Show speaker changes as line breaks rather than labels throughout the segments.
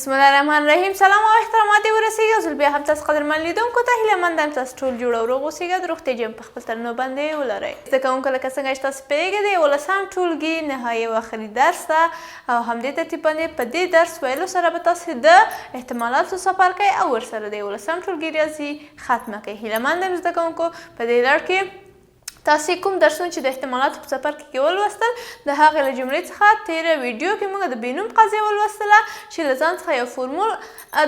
بسم الله الرحمن الرحیم. سلام او احترامات دې ورسیږي او ځل بیا هم تاسو قدرمن لیدونکو ته هیله مند یم تاسو ټول جوړ او روغ اوسیږئ، د روغتیا جام په خپل ترنو باندې ولرئ. زده کوونکو، لکه څنګه چې تاسو پوهیږئ، د یولسم ټولګي نهایي او اخري درس ده او همدې ترتیب باندې په دې درس ویلو سره به تاسو د احتمالاتو سفر کوئ او ورسره د یولسم ټولګي ریاضي ختمه کړئ. هیله مند یم زده کوونکو، په دې لړ کې تاسې کوم درسونه چې د احتمالاتو په څپرکي کې ولوستل، د هغې له جملې څخه تېره ویډیو کې موږ د بېنوم قضیه ولوستله چې له ځان څخه یو فورمول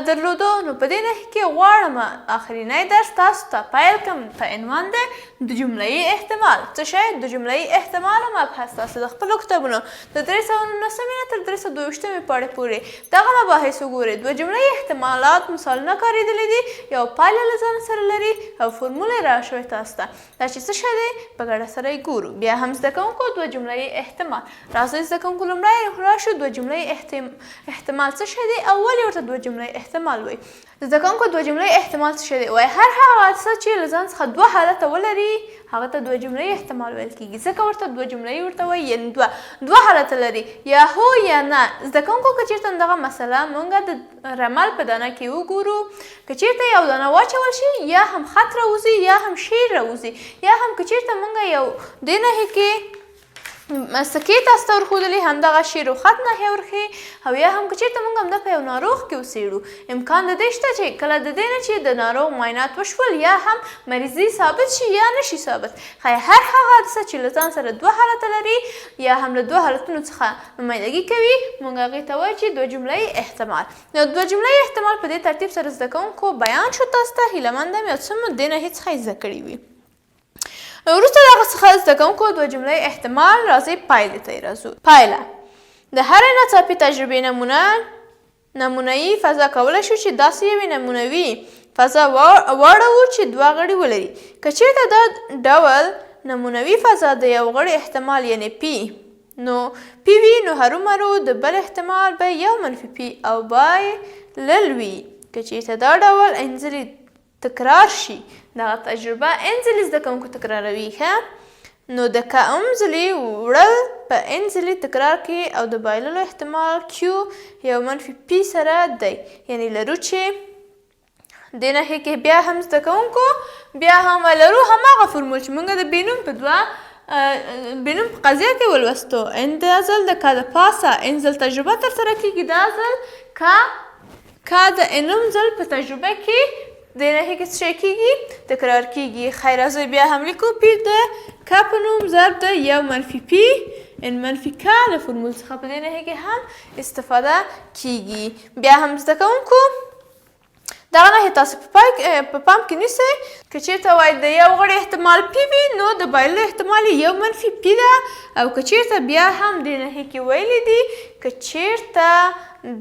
درلودو. نو په دې نښې کې غواړم آخرینی درس تاسو ته پیل کړم په عنوان دی د جمله یي احتمال. څه شی؟ د جمله یي احتمال مبحث. تاسو د خپلو کتابونو د 319مې نه تر 322مې پاڼې پورې دغه مباحث وګورئ. دوه جمله یي احتمالات مثالونه کارېدلي دي، یو پایله له ځانه سره لري او فورمول یې را شوی تاسو ته. دا چې څه شی دی، په ګډه سره یې ګورو. بیا هم زده کوونکو، دوه جمله یي احتمال. راځئ زده کوونکو، لومړی راشو دوه جمله یي احتمال څه شی دی او ولې ورته دوه جمله یي احتمال وایي. زده کوونکو، دوه جمله یي احتمال څه شی دی؟ وایي هر هغه حادثه چې له ځان څخه دوه حالته ولري، هغه ته دوه جمله یي احتمال ویل کیږي. ځکه ورته دوه جمله یي ورته وایي، یعنې دوه دوه حالته لري، یا هو یا نه. زده کوونکو، که چېرته دغه مسله مونږ د رمل په دانه کې وګورو، که چېرته یو دانه واچول شي، یا هم خط راوځي یا هم شعر راوځي، یا هم که چېرته مونږ یو دې نښې کې سکې تاسو ته ورښودلې، همدغه شعر او خط نښې ورښیي، او یا هم که چېرته مونږ همدا په یو ناروغ کې وڅېړو، امکان د دې شته چې کله د دې نه چې د ناروغ معاینات وشول، یا هم مریضي ثابت شي یا نه شي ثابت. ښایي هر هغه حادثه چې له ځان سره دوه حالته لري یا هم له دوه حالتونو څخه نمایندګي کوي، مونږ هغې ته وایو چې دوه جمله یي احتمال. نو دوه جمله یي احتمال په دې ترتیب سره زده کوونکو بیان شو تاسو ته. هیله مند یم یو څه مو دې نه هېڅ څخه زده کړي وي. وروسته له هغه څخه زده کوونکو، دوه جمله یي احتمال، راځئ پایلې ته یې راځو. پایله: د هرې ناڅاپي تجربې نمونه نمونه یي فضا کولی شو چې داسې یوې نمونوي فضا واړوو چې دوه غړي ولري. که چېرته دا ډول نمونوي فضا د یو غړي احتمال یعنې پي نو پي وي، نو هرومرو د بل احتمال به یو منفي پي او بایلل وي. که چېرته دا ډول انځلي تکرار شي، دغه تجربه ان ځلې زده کوونکو تکراروي، ښه نو د کم ځلې وړل په ان ځلې تکرار کې او د بایللو احتمال کیو یو منفي پي سره دی. یعنی لرو چې دې نښې کې بیا هم زده کوونکو بیا هم لرو هماغه فورمول چې موږ د بینوم په دوه بینوم په قضیه کې ولوستو. ان دا ځل د کا د پاسه ان ځل تجربه ترسره کیږي، دا ځل کا کا د انم ځل په تجربه کې دې نښې کې څه شی کیږي؟ تکرار کیږي. خیر، راځئ بیا هم لیکو پي د ک په نوم ضرب د یو منفي پي ان منفي ک. له فورمول څخه په دې نښې کې هم استفاده کیږي. بیا هم زده کوونکو، دغه نښې تاسو په پای په پام کې نیسئ. که چیرته وای د یو غړي احتمال پي وي، نو د بایللو احتمال یې یو منفي پي ده. او که چیرته بیا هم دې نښې کې ویلي دي، که چیرته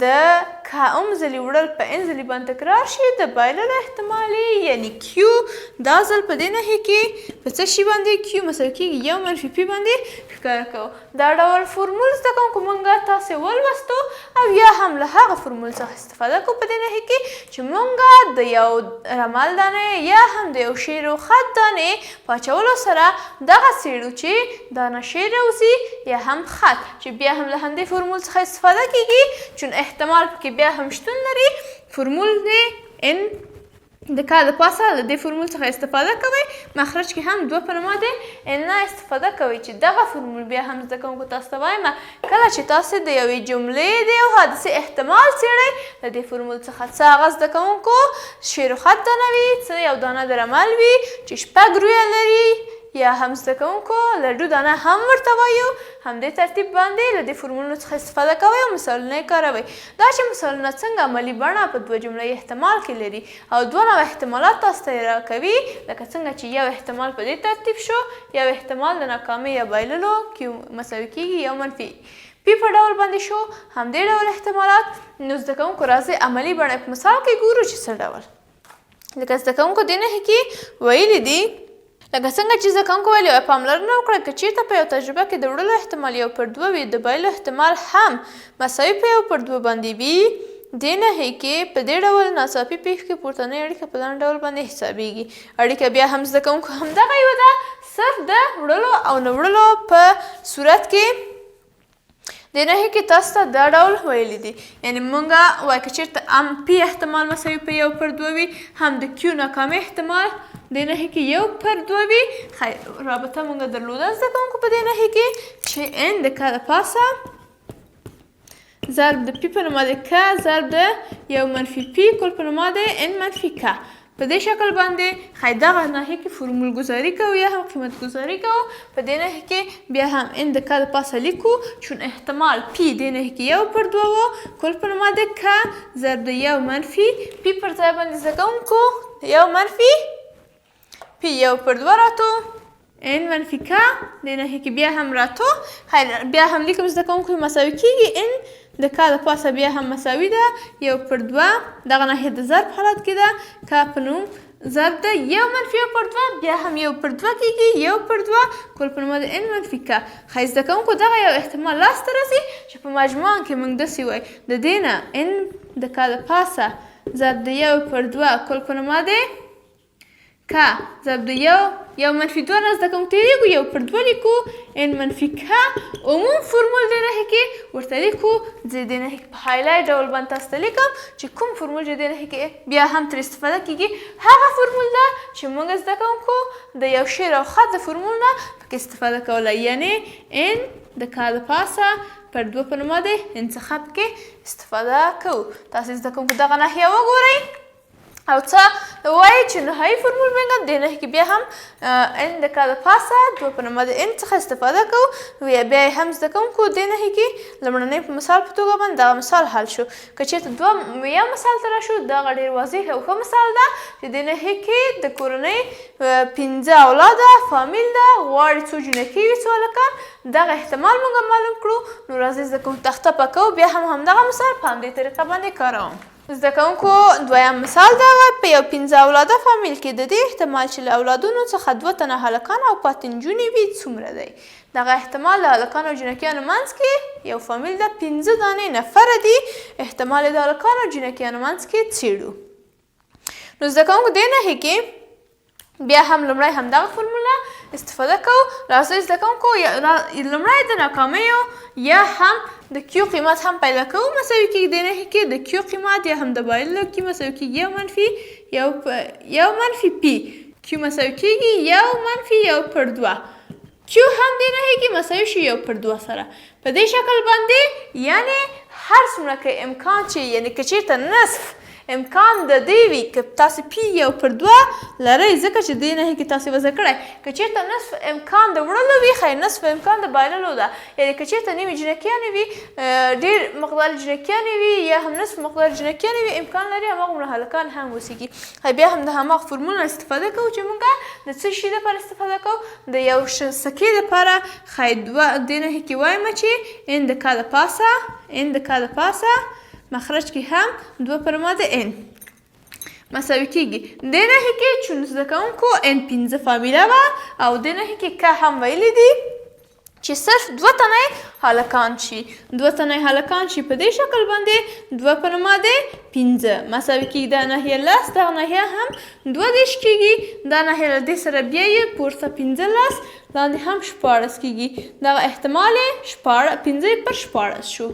د کم ځلې وړل په ان ځلې باندې تکرار شي، د بایللو احتمال یې یعنی کیو دا ځل په دې نښې کې په څه شي باندې کیو مساوي کېږي یو منفي پي باندې ښکاره کوو. دا ډول فورمول زده کوونکو مونږ تاسې ولوستو او یا هم له هغه فورمول څخه استفاده کوو په دې نښې کې چې مونږ د یو رمل دانې یا هم د یو شعر او خط دانې په اچولو سره دغه څېړو چې دانه شعر راوځي یا هم خط، چې بیا هم له همدې فورمول څخه استفاده کیږي، چون احتمال پکې بیا هم شتون لري. فورمول دی ان د کا د پاسه، له دې فورمول څخه استفاده کوئ. مخرج کې هم دوه په نما دی ان نه استفاده کوئ چې دغه فورمول بیا هم زده کوونکو تاسو ته وایم، کله چې تاسو د یوې جملې د یو حادثې احتمال څېړئ، له دې فورمول څخه څه هغه زده کوونکو شعر و خط دانه وي، څه یو دانه د رمل وي چې شپږ رویه لري، یا هم زده کوونکو لډو دانه هم ورته وایو، همدې ترتیب باندې له دې فورمولونو څخه استفاده کوئ او مثالونه یې کاروئ. دا چې مثالونه څنګه عملي بڼه په دوه جمله یي احتمال کې لري او دوه نوع احتمالات تاسو ته یې راکوي، لکه څنګه چې یو احتمال په دې ترتیب شو، یو احتمال د ناکامۍ یا بایللو کیو مساوي کیږي یو منفي پي په ډول باندې شو، همدې ډول احتمالات. نو زده کوونکو، راځئ عملي بڼه په مثال کې ګورو چې څه ډول. لکه زده کوونکو دې نښې کې ویلي دي، لکه څنګه چې زده کوونکو ویلي، پاملرنه وکړه، که چیرته په یو تجربه کې د وړلو احتمال یو پر دوه وي، د بایللو احتمال هم مساوي په یو پر دوه باندې وي. دې نښې کې په دې ډول ناڅاپي پېښو کې پورتنۍ اړیکه په لاندې ډول باندې حسابیږي. اړیکه بیا هم زده کوونکو همدغه یوه ده، صرف د وړلو او نه وړلو په صورت کې. د دې نښې کې تاسو ته دا ډول ویلي دي، یعنې مونږ وایو که چېرته هم پي احتمال مساوي په یو پر دوه وي، هم د کیو ناکامي احتمال دې نښې کې یو پر دوه وي. رابطه مونږ درلوده زده کوونکو په دې نښې کې چې ان د که د پاسه ضرب د پي په نوم د ک ضرب د یو منفي پي کل په نوم د ان منفي ک په دې شکل باندې. خی دغه ناحیه کې فورمول ګذاري کوو یا هم قیمت ګذاري کوو. په دې ناحیه کې بیا هم ان د ک د پاسه لیکو، چون احتمال پی دې ناحیه کې یو پر دوه وو، کل په نوم د ک ضرب د یو منفي پی پر ځای باندې زده کوونکو یو منفي پی یو پر دوه راتو ان منفي ک دې ناحیه کې بیا هم راتو. خیر، بیا هم لیکم زده کوونکو، مساوي کیږي ان د ک د پاسه بیا هم مساوي ده یو پر دوه، دغه ناحیه د ضرب حالت کې ده، ک په نوم ضرب ده یو منفي یو پر دوه، بیا هم یو پر دوه کیږي، یو پر دوه کل په نوم د ان منفي ک. ښایي زده کوونکو دغه یو احتمال لاسته راځي چې په مجموع کې موږ داسې وایو د دې نه ان د ک د پاسه ضرب د یو پر دوه کل په نوم د ک ضرب د یو یو منفي دوه نه زده کوم تېرېږو، یو پر دوه لیکو ان منفي ک، عموم فورمول دې نښې کې ورته لیکو. زه دې نښې کې په هایلایټ ډول باندې تاسو ته لیکم چې کوم فورمول چې دې نښې کې بیا هم ترې استفاده کېږي، هغه فورمول ده چې موږ زده کوونکو د یو شعر او خط د فورمول نه پکې استفاده کوله، یعنې ان د ک د پاسه پر دوه په نومه د ان څخه پکې استفاده کوو. تاسو زده کوونکو دغه ناحیه وګورئ او څه وایي چې نهایي فورمول موږ دې نښې کې بیا هم ان د ک د پاسه دوه په نومه د ان څخه استفاده کوو. بیا یې هم زده کوونکو دې نښې کې لومړنۍ په مثال په توګه باندې دغه مثال حل شو. که چېرته دوه یو مثال ته راشو، دغه ډېر واضح او ښه مثال ده چې دې نښې کې د کورنۍ پنځه اولاده فامیل ده، غواړي څو جینکۍ وي څو هلکان، دغه احتمال موږ معلوم کړو. نو راځئ زده کوونکو تخته پاکوو، بیا هم همدغه مثال په همدې طریقه باندې کاروم. زده کوونکو دویم مثال دا وه، په یو پنځه اولاده فامیل کې د دې احتمال چې له اولادونو څخه دوه تنه هلکان او پاتې نجونې وي څومره دی؟ دغه احتمال د هلکانو او جینکیانو منځ کې یو فامیل ده، پنځه دانې نفره دي، احتمال یې د هلکانو او جینکیانو منځ کې څېړو. نو زده کوونکو دې نښې کې بیا هم لومړی همدغه فورموله استفاده کوو. راځئ زده کوونکو لومړی د ناکامیو یا هم د کیو قیمت هم پیدا کوو. مساوي کېږي دې نښې کې د کیو قیمت یا هم د بایللو کیو مساوي کېږي یو منفي یو یو منفي پي، کیو مساوي کېږي یو منفي یو پر دوه، کیو هم دې نښې کې مساوي شي یو پر دوه سره په دې شکل باندې. یعنې هر څومره که امکان چې یعنې که چېرته نصف امکان د دې وي که تاسو پی یو پر دوه لرئ، ځکه چې دې نښې کې تاسو وضع کړی که چېرته نصف امکان د وړلو وي، خیر نصف امکان د بایللو ده، یعنې که چېرته نیمې جینکیانې وي، ډېر مقدار جینکیانې وي یا هم نصف مقدار جینکیانې وي، امکان لري هماغومره هلکان هم اوسېږي. بیا هم د هماغه فورمول نه استفاده کوو چې موږ د څه شي لپاره استفاده کوو، د یو سکې لپاره. ښایي دوه دې نښې کې وایم چې ان د ک د پاسه ان د ک د پاسه مخرج کې هم دوه پر ما د ان مساوي کېږي دې نښې کې، چون زده کوونکو ان پنځه فامیله وه او دې نښې کې ک هم ویلي دي چې صرف دوه تنه هلکان شي، دوه تنه هلکان شي، په دې شکل باندې دوه په نومه د پنځه مساوي کېږي دا ناحیه لس، دغه ناحیه هم 32 کېږي، دا ناحیه له دې سره بیا یې پورته 15 لاندې هم 16 کېږي. دغه احتمال یې پنځه پر 16 شو،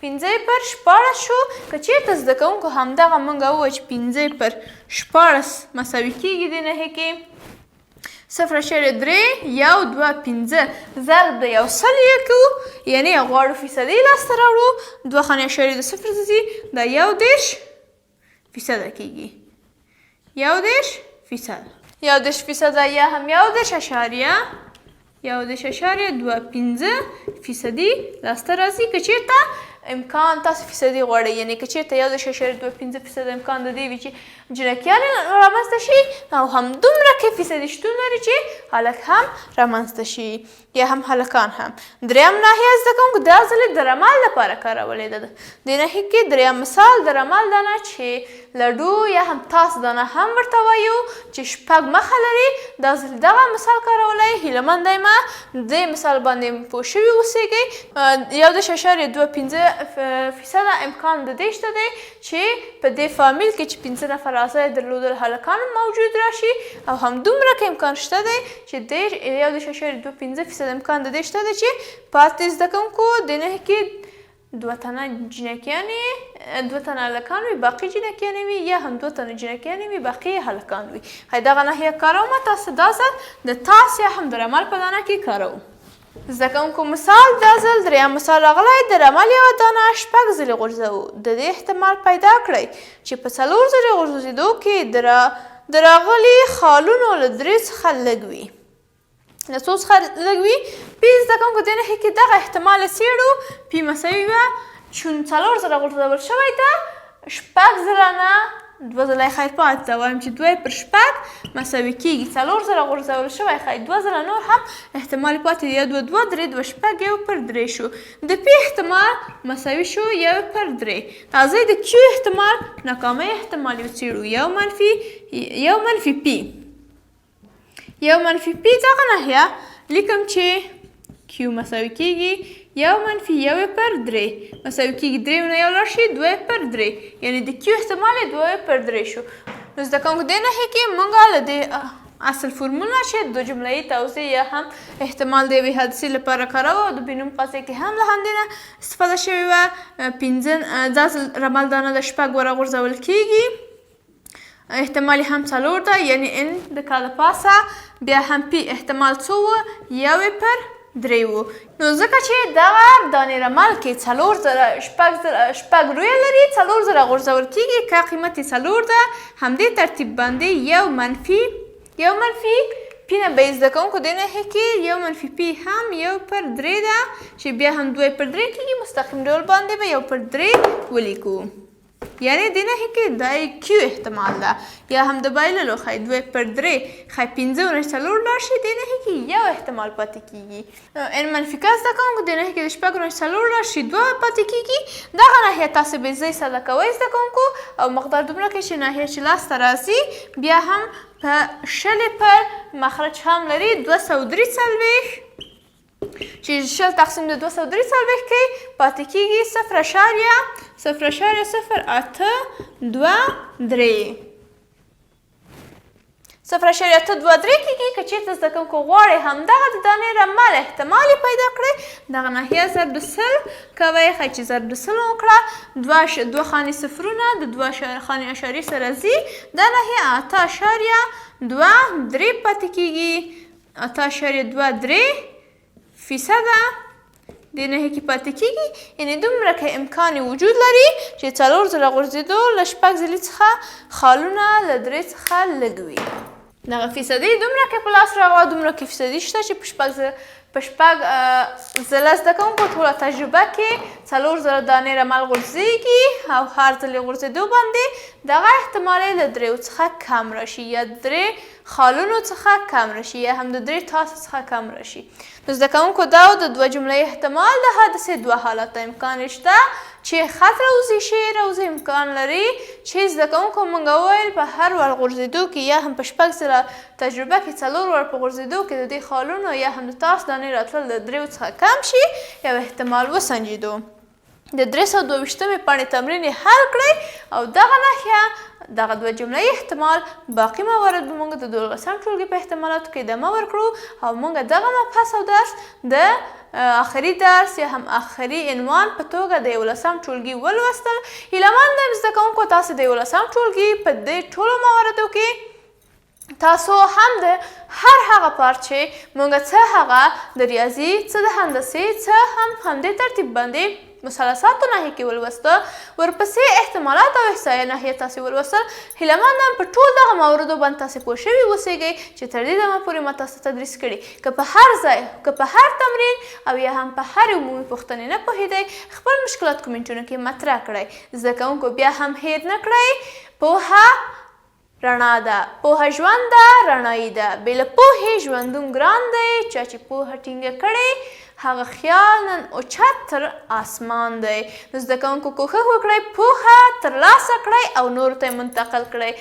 پنځه پر 16 شو. که چېرته زده کوونکو همدغه موږ ووایو چې پنځه پر 16 مساوي کېږي دې نښې کې 0.3125 ضرب د یو سل یې کوو، یعنې غواړو فیصدي لاسته راوړو، دوه خانې اعشاریې د صفر ځي، دا 31 فیصده کېږي، 31 فیصد، 31 فیصده یا هم 31.25 فیصدي لاسته راځي. که چېرته امکان تاسو فیصدي غواړئ، یعنې که چېرته 31.25 فیصد امکان د دې وي چې جینکیانې رامنځته شي، او همدومره کې فیصدي شتون لري چې هلک هم رامنځته شي یا هم هلکان هم. دریم ناحیه زده کوونکو دا ځلې د رمل لپاره کارولې ده. دې ناحیې کې دریم مثال د رمل دانه چې لډو یا هم تاس دانه هم ورته وایو چې شپږ مخه لري، دا ځل دغه مثال کارولی. هیله مند یم دې مثال باندې پوه شوي اوسېږئ. 31.25 فیصده امکان د دې شته دی چې په دې فامیل کې چې 5 نفره اعضا یې درلودل هلکان موجود راشي، او همدومره که امکان شته دی چې دېرش 31.25 فیصد امکان د دې شته دی چې پاتې زده کوونکو د نهه کې 2 تنه جینکیانې، 2 تنه هلکان وي، باقي جینکیانې وي، یا هم 2 تنه جینکیانې وي، باقي هلکان وي. خی دغه ناحیه کاروم، تاسو دا ځل د تاس یا هم د رمل په دانه کې کاروم. زده کوونکو مثال دا ځل دریم مثال راغلی، د رمل یوه دانه 6 ځلې غورځوو، د دې احتمال پیدا کړئ چې په 4 ځلې غورځېدو کې د راغلي خالونو له 3 څخه لږ وي. له څو څخه لږ وي؟ پی زده کوونکو دې نښې کې دغه احتمال څېړو. پی مساوي وه چون 4 ځله غورځول شوی ده، 6 ځله نه 2 ځله یې خیر پاتې ده، وایم چې 2 پر 6 مساوي کېږي. 4 ځله غورځول شوی خیر 2 ځله نور هم احتمال پاتې دی، یا 2 2 3 2 6 1 پر 3 شو. د پی احتمال مساوي شو 1 پر 3. راځئ د کیو احتمال ناکامۍ احتمال یو څېړو. یو منفي پی، یو منفي پی دغه ناحیه لیکم چې کیو مساوي کېږي 1 منفي 1 پر 3 مساوي کېږي 3 نه 1 لاړ شي 2 پر 3، یعنې د کیو احتمال یې 2 پر 3 شو. نو زده کوونکو دې نښې کې موږ له دې اصل فرموله چې د جمله یي توضیح یا هم احتمال د یوې حادثې لپاره کاروو، او د بینوم قضیه کې هم له همدې نه استفاده شوې وه. 5 دا ځل رمل دانه د 6 وره غورځول کېږي، احتمال یې هم 4 ده، یعنې ان د کا د پاسه بیا هم پی احتمال څو و؟ 1 پر 3 و. نو ځکه چې دغه دانې رمل کې 4 ځله 6 رویه لري، 4 ځله غورځول کېږي، که قیمت یې 4 ده، همدې ترتیب باندې یو منفي پی نه به یې زده کوونکو دې نښې کې 1 منفي پی هم 1 پر 3 ده چې بیا هم 2 پر 3 کېږي، مستقیم ډول باندې به 1 پر 3 ولیکو. یعنې دې نښې کې دا یې کیو احتمال ده، یا هم د بایللو ښایي 2 پر 3 ښایي 5 نه 4 لاړ شي، دې نښې کې یو احتمال پاتې کېږي. ان منفي که زده کوونکو دې نښې کې د 6 نه 4 لاړ شي 2 پاتې کېږي. دغه ناحیه تاسې به ځای ساده کوئ زده کوونکو، او مقدار دومره کوي چې ناحیه چې لاسته راځي بیا هم په شلې پر مخرج هم لري 243، چې 20 تقسیم د 243 کې پاتې کېږي صفر اشاریه صفر اشاریه صفر اته دوه درې، صفر اشاریه اته دوه درې کېږي. که چېرته زده کوونکو غواړئ همدغه د دانې رمل احتمال یې پیدا کړئ، دغه ناحیه ضرب د 100 کوئ، ښه چې ضرب د 100 وکړه، دوه خانې صفرونه د دوه خانې اشاریې سره ځي، دا ناحیه اته اشاریه دوه درې پاتې کېږي، اته اشاریه دوه درې فیصده دې نښې کې پاتې کېږي. یعنې دومره که امکان وجود لري چې 4 ځله غورځېدو له 6 ځلې څخه خالونه له 3 څخه لږ وي. دغه فیصدي دومره که په لاس راغله، دومره که فیصدي شته چې په شپږ ځله زده کوونکو ټوله تجربه کې 4 ځله دانې رمل غورځېږي، او هر ځل یې غورځېدو باندې دغه احتمال یې له 3 څخه کم راشي، یا 3 خالونو څخه کم راشي، یا هم د 3 تاسو څخه کم راشي. نو زده کوونکو دا د دوه جملې احتمال د حادثې دوه حالته امکان یې شته چې خط راوځي، شی راوځي، امکان لري چې زده کوونکو موږ وویل په هر وار غورځېدو کې یا هم په 6 ځله تجربه کې 4 وار په غورځېدو کې د دې خالونو یا هم د تاس دانې راتلل د 3 څخه کم شي، یو احتمال وسنجېدو. د 322مې پاڼې تمرین یې حل کړئ، او دغه ناحیه دغه دوه جمله یي احتمال باقي موارد به موږ د 12 ټولګي په احتمالاتو کې ادامه ورکړو، او موږ دغه مبحث او درس د آخري درس یا هم آخري عنوان په توګه د 11 ټولګي ولوستل. هیله مند یم زده کوونکو تاسو د 11 ټولګي په دې ټولو مواردو کې تاسو هم د هر هغه پارت چې موږ څه هغه د ریاضي، څه د هندسې، څه هم همدې ترتیب باندې مثلثاتو ناحیه کې ولوسته، ورپسې احتمالات او احصایه ناحیه تاسې ولوستل. هیله مند یم په ټول دغه مواردو باندې تاسې پوه شوي اوسېږئ چې تر دې دمه پورې ما تاسو ته تدریس کړي. که په هر ځای، که په هر تمرین او یا هم په هرې عمومي پوښتنې نه پوهېدئ، خپل مشکلات کومنټونو کې مطرح کړئ. زده کوونکو بیا هم هېر نه کړئ، پوهه رڼا ده، پوهه ژوند ده، رڼایي ده. بې له پوهې ژوندون ګران دی، چا چې پوهه ټینګه کړې هغه خیال نن اوچت تر آسمان دی. نو زده کوونکو کوښښ وکړئ پوهه تر لاسه کړئ او نورو ته یې منتقل کړئ.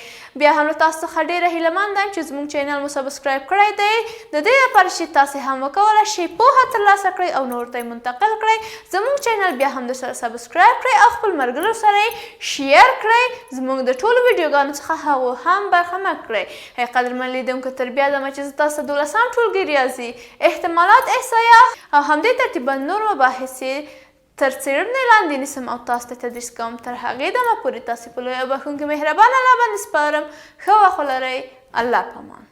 بیا هم له تاسو څخه ډیره هیله منده یم چې زموږ چینل مو سبسکرایب کړی دی، د دې لپاره چې تاسې هم وکولای شئ پوهه تر لاسه کړئ او نورو ته یې منتقل کړئ. زموږ چینل بیا هم درسره سبسکرایب کړئ او خپل ملګرو سره یې شیر کړئ. زموږ د ټولو ویډیوګانو څخه هغو هم برخمن کړئ. ای قدرمن لیدونکو تر بیا دمه چې زه تاسو ته دولسم ټولګي ریاضي، احتمالات احصایه او همدې ترتیب به نور مباحث یې تر څېړنې لاندې نیسم او تاسو ته تدریس کوم. تر هغې دمه پورې تاسې په لوی او بښونکي مهربان الله باندې سپارم. ښه وخت ولرئ. الله پامان.